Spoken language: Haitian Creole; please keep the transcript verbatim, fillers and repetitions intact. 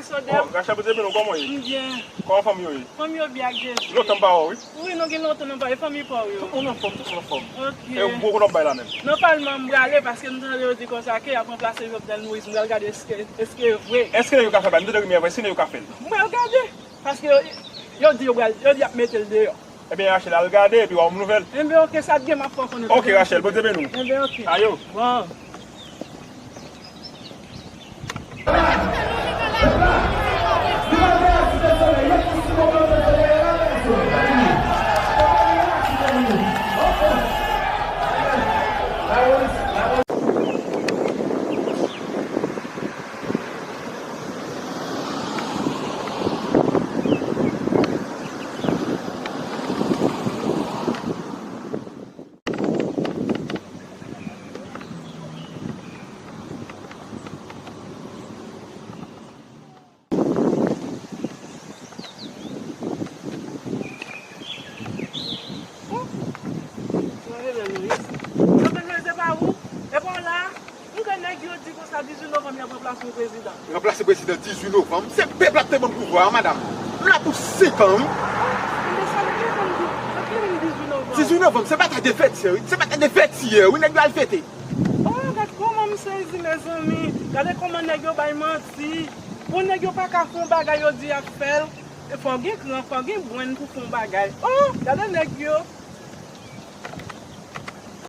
Sodèm. Oh, Rachel, bondye beni w, kòman w ye? M byen. Kòman fanmi yo ye? Fanmi yo byen ak Jezi. Lontan m pa wè w, wi. Wi, nou gen lontan nou pa wè, fanmi pa w yo. Tout moun anfòm, tout moun anfòm. Ok. E gwo kote w ap bay la menm? Nan Palman m prale paske m tande yo di konsa ke y ap ranplase Jovenel Moïse. M pral gade èske, èske e vre. Èske nèg yo ka fè bagay? M tande rimè vre, èske nèg yo ka fè l? M pral gade. Paske yo, yo di yo pral, yo di y ap mete l deyò. Ebyen, Rachel, al gade epi w ba m nouvèl. Enben, ok, sa t gen m ap fè w konnen. Ok, Rachel, bondye beni w. Enben, ok. Ayo. Bon. Jovenel Moïse. Jovenel Moïse, se pa ou? E pa w la? M kwè nèg yo di konsa dizuit novanm y ap ranplase yon prezidan. Ranplase prezidan dizuit novanm? Se pèp la ki te ban m pouvwa a, madanm. M la pou senk an, wi. Mezanmi, ki moun di, ki moun dizuit novanm? Dizuit novanm, se batay de fèt yè, wi. Se batay de fèt yè, wi, nèg yo al fete. Oh, gad kòman m sezi, mezanmi. Gade kòman nèg yo bay manti. Bon, nèg yo pa ka fè yon bagay, yo di y ap fè l. E fò w gen kran, fò w gen brenn pou fè yon bagay. Oh, gade nèg yo.